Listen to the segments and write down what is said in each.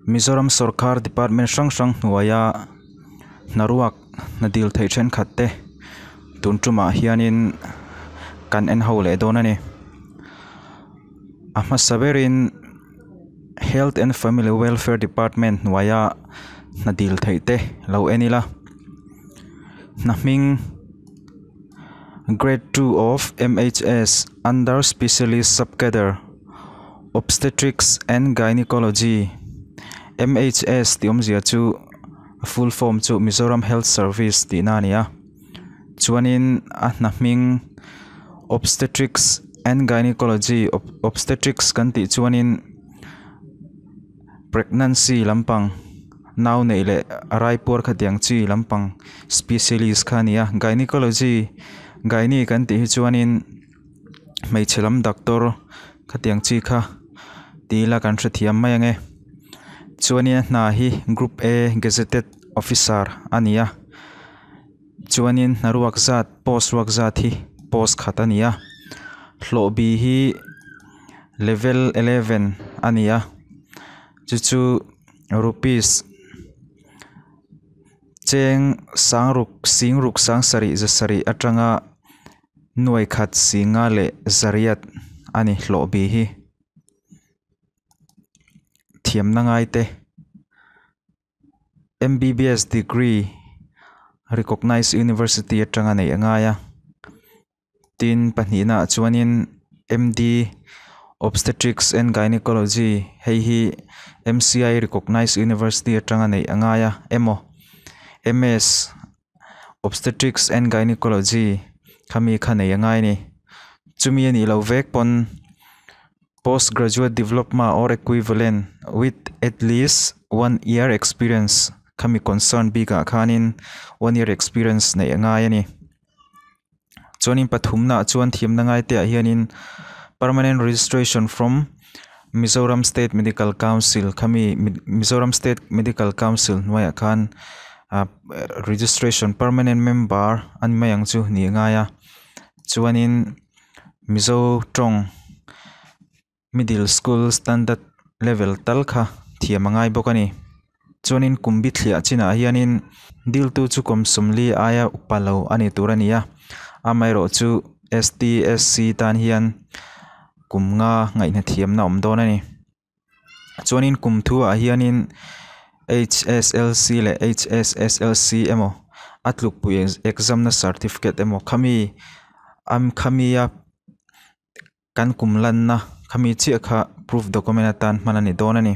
Mizoram sawrkar department hrang hrang hnuaia hnaruak hna dil theih thenkhat te tun tumah hianin kan en ho leh dawn a ni. A hmasa berin Health and Family Welfare Department hnuaia hna dil theih te lo en ila hna hming Grade 2 of M_H_S under specialist sub cadre Obstetrics and Gynaecology M_H_S tih awmzia chu a full form chu Mizoram Health Service tihna a ni a chuanin a hna hming Obstetrics and Gynaecology Obstetrics kan tih chuanin pregnancy lampang nau neih leh a raipuar khatiang chi lampang specialist kha a ni a gynaecology gynae kan tih hi chuanin hmeichhe lam doctor khatiang chi kha ti ila kan hrethiam mai ang e chuanin a hna hi group A gazetted officer a ni a chuanin hnaruak zat post ruak zat hi post khat a ni a hlawh bi hi level 11 a ni a chu chu rupees cheng sangruk singruk sangsarih zasarih atanga nuai khat singa leh zariat a ni hlawh bi hi thiamna ngai te M_B_B_S degree recognise university atanga neih a ngai a tin pahnihna ah chuanin M_D obstetrics and gynaecology hei hi M_C_I recognise university atanga neih a ngai a emaw M_S obstetrics and gynaecology khami kha nei a ngai a ni chumi a nih loh vek pawn post graduate diploma or equivalent with at least one year experience khami concern bikah khanin one year experience neih a ngai a ni. Chuanin pathumna ah chuan thiamna ngai te ah hianin permanent registration from Mizoram State Medical Council khami Mizoram State Medical Council hnuaiah khan ah registration permanent member a ni mai ang chu nih a ngai a chuanin Mizo tawng middle school standard level tal kha thiam a ngai bawk a ni chuanin kum bithliah chinah hianin diltu chu kum sawmli aia upa lo a ni tur a ni a amaherawh chu S_T S_C tan hian kum nga ngaihna thiamna a awm dawn a ni chuanin kum thu ah hianin H_S_L_C leh H_S_S_L_C emaw a tlukpui exam na certificate emaw khami khami a. Kan kum lanna khami chiah kha proof document atan hman a ni dawn a ni.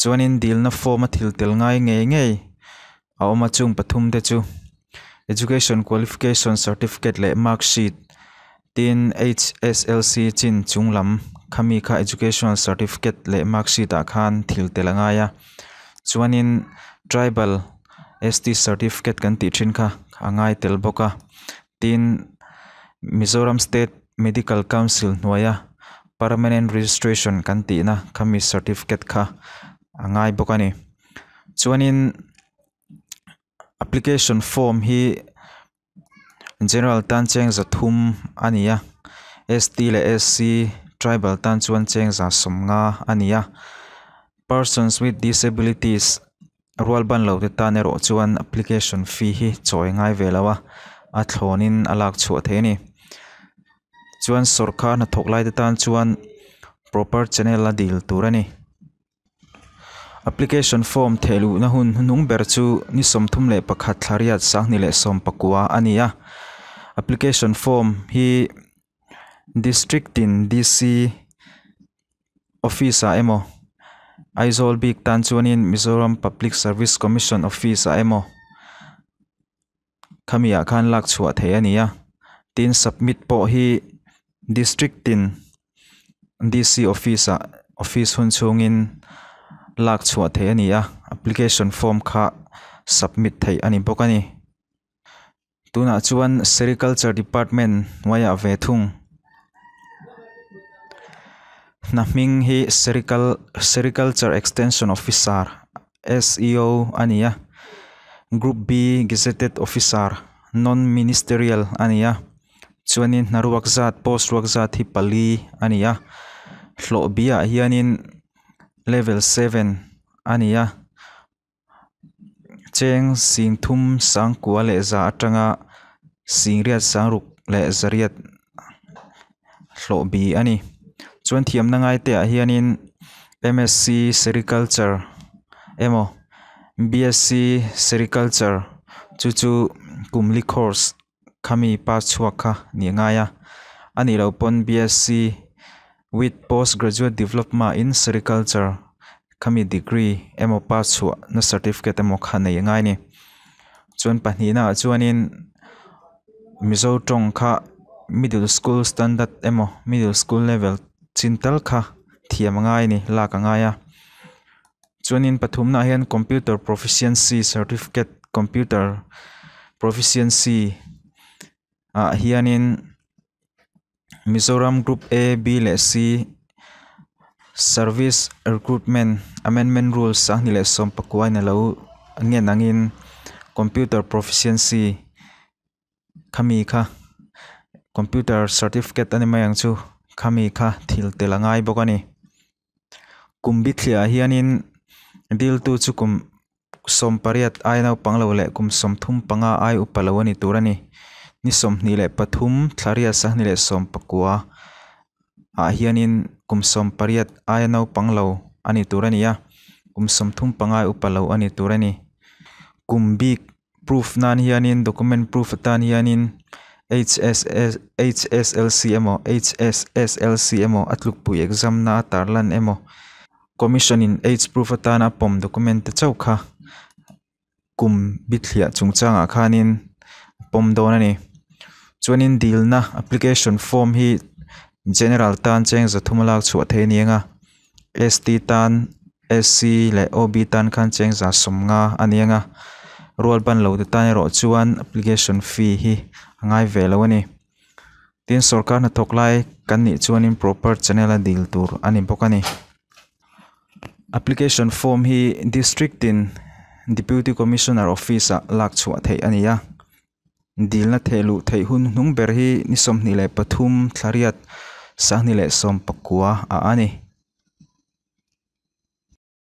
Chuanin dilna form a thil tel ngai ngei ngei a awm a chung pathum te chu education qualification certificate leh mark sheet tin H_S_L_C chin chung lam khami kha educational certificate leh mark sheet ah khan thil tel a ngai a chuanin tribal S_T certificate kan tih thin kha a ngai tel bawk a. Tin, Mizoram State Medical Council hnuaia Permanent Registration kan tihna khami certificate kha a ngai bawk a ni. Chuanin application form hi General tan cheng za thum a ni a, S_T leh S_C tribal tan chuan cheng za sawmnga a ni a. Persons with disabilities Rual ban lo te tan erawh chuan application fee hi chawi ngai ve lo a, a thlawnin a lak chhuah thei a ni. Chuan sawrkar hnathawk lai te tan chuan proper channel a dil tur a ni. Application form theh luhna hun hnuhnung ber chu ni 31 thla riat 2019 a ni a. Application form hi district tin D_C office ah emaw Aizawl bik tan chuanin Mizoram Public Service Commission office ah emaw khami ah khan lak chhuah theih a ni a tin submit pawh hi district tin D_C office ah office hun chhungin lak chhuah theih a ni a application form kha submit theih a ni bawk a ni. Tunah chuan Sericulture Department hnuaiah ve thung. Hna hming hi Serical Sericulture Extension Officer S_E_O a ni a. Group B Gazetted Officer Non-Ministerial a ni a. Chuanin hna ruak zat post ruak zat hi pali a ni a. Hlawh biah hianin. level 7 a ni a cheng sing thum sangkua leh za atanga singriat sangruk leh zariat hlawh bi a ni chuan thiamna ngai te ah hianin M_S_C sericulture emaw B_S_C sericulture chu chu kum li course khami pass chhuak kha ni angai a anih loh pawn B_S_C with post graduate diploma in sericulture khami degree emaw pass chhuah na certificate emaw kha nei angai a ni chuan pahnih naah chuanin mizo tawng kha middle school standard emaw middle school level chin tal kha thiam angai a ni lak angai a chuanin pathum naah hian computer proficiency certificate computer proficiency ah hianin Mizoram group A B leh C service recruitment amendment rules sanghnih leh sawm pakua in alo ngen angin computer proficiency khami kha computer certificate ani mai ang chu khami kha thil tel a ngai bawk a ni kum bithliah ah hianin dil tu chu kum sawmpariat ai naupang lo leh kum 35 ai upa lo ani tur ani ni 23 thlariat sanghnih leh sawmpakua ah hianin kum 18 aia naupang lo ani tur ani a kum 35 ai upa lo ani tur ani kum bik proof nan hianin document proof atan hianin H_S_S H_S_L_C emaw H_S_S_L_C emaw a tlukpui exam na a tarlan emaw commission in age proof atana pawm document te chauh kha kum bithliah chungchangah khanin pawm dawn a ni chuanin dilna application form hi general tan cheng zathum a lak chhuah theih a ni ang a S_T tan S_C leh O_B tan khan cheng za sawmnga a ni ang a rual ban lo te tan erawh chuan application fee hi a ngai ve lo a ni tin sawrkar hnathawk lai kan nih chuanin proper channel a dil tur a ni bawk a ni application form hi district tin deputy commissioner office ah lak chhuah theih a ni a dilna theh luh theih hun hnung ber hi ni 23 thlariat sanghnih leh sawmpakua ah a ni.